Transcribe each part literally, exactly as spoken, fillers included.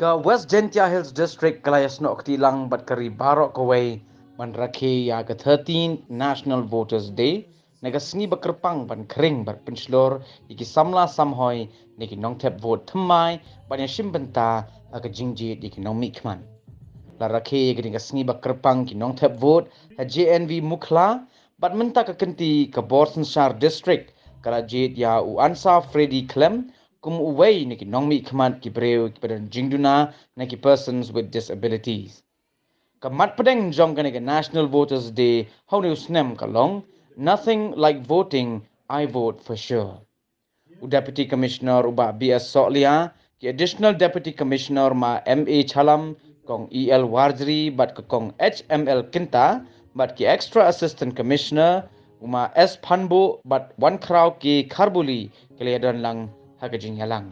Ka West Jaintia Hills District ka la ïasnoh kti lang bad ka ri baroh kawei ban rakhe ïa ka thirteenth National Voters Day, na ka sngi ba kyrpang ban khring bad pynshlur ïa ki samla samhoi ne ki nongthep vote thymmai ban ïashim bynta ha ka jingjied ïa ki nongmihkhmat. La rakhe ïa kane ka sngi ba kyrpang ki nongthep vote ha J N V Mukhla, bad mynta ka kynti ka bor synshar district ka la jied ïa u Ansa Freddy Khlem kum uwei na ki nongmihkhmat ki briew kiba don jingduna na ki persons with disabilities. Ka mat pdeng jong kane ka National Voters Day ha une u snem ka long, "Nothing like voting, I vote for sure." U Deputy Commissioner u Bah B S Sohliya, ki Additional Deputy Commissioner ma M A Chalam, Kong E L Warjri bad ka Kong H M L Kinta, bad ki Extra Assistant Commissioner u Ma S Phanbo bad Wankhraw K Kharbuli ki la ïadon lang ha ka jingïalang.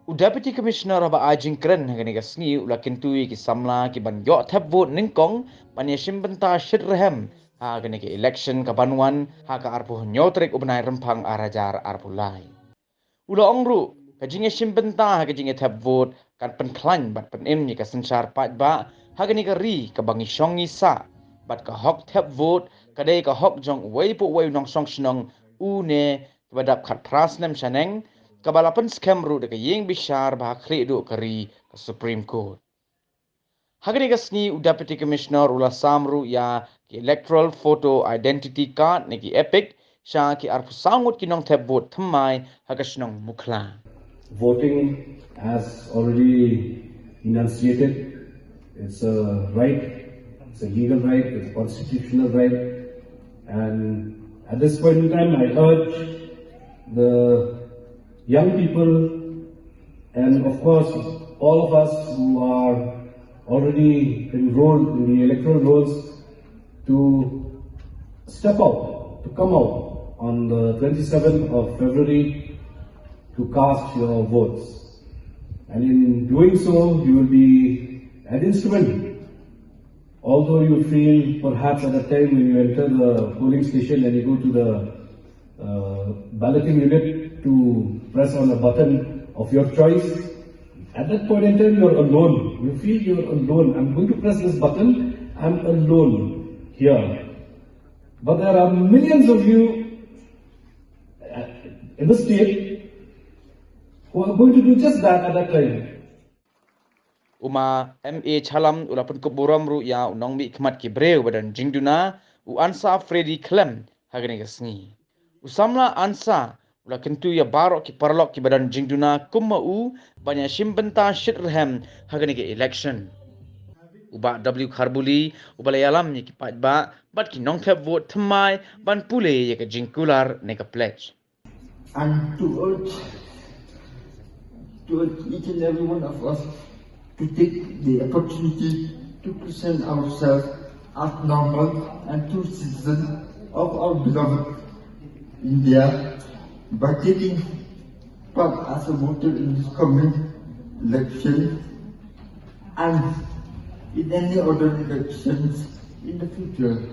U Deputy Commissioner haba ai jingkren ha kane ka sngi u la kyntu ïa ki samla ki ban ïoh thep vote nyngkong ban ïashim bynta shitrhem ha kane ka election ka ban wan ha ka arphew hynñiew tarik u bnai Rymphang ar hajar arphew lai. U la ong ruh, ka jingïashim bynta ha ka jingïathep vote kan pynkhlaiñ bad pynim ïa ka synshar paidbah ha kane ka ri kaba ngi shong ngi sah, bad ka hok thep vote ka dei ka hok jong uwei pa uwei u nongshong shnong, une kiba dap khatphra snem shaneng, kaba la pynskhem ruh da ka ïing bishar ba ha khlieh duh ka ri, ka Supreme Court. Ha kane ka sngi u Deputy Commissioner u la sam ruh ïa ki Electoral Photo Identity Card ne ki EPIC sha ki arphew saw ngut ki nongthep vote thymmai ha ka shnong Mukhla. Voting, as already enunciated, it's a right, it's a legal right, it's a constitutional right. And at this point in time, I urge the young people and, of course, all of us who are already enrolled in the electoral rolls to step out, to come out on the twenty-seventh of February to cast your votes. And in doing so, you will be an instrument. Although you feel perhaps at the time when you enter the polling station and you go to the uh, balloting unit to press on a button of your choice, at that point in time, you're alone. You feel you're alone. I'm going to press this button. I'm alone here. But there are millions of you uh, in the state who are going to do just that at that time. U Ma M A Chalam u la pynkup burom ruh ïa u nongmihkhmat ki briew ba don jingduna, u Ansa Freddy Khlem, ha kane ka sngi. U samla Ansa u la kyntu ïa baroh ki paralok kiba don jingduna kum ma u ban ïashim bynta shitrhem ha kane ka election. U Bah W Kharbuli uba la ïalam ïa ki paidbah bad ki nongthep vote thymmai ban pule ïa ka jingkular ne ka pledge. And to urge, to urge each and every one of us to take the opportunity to present ourselves as normal and true citizens of our beloved India by taking part as a voter in this coming election and in any other elections in the future.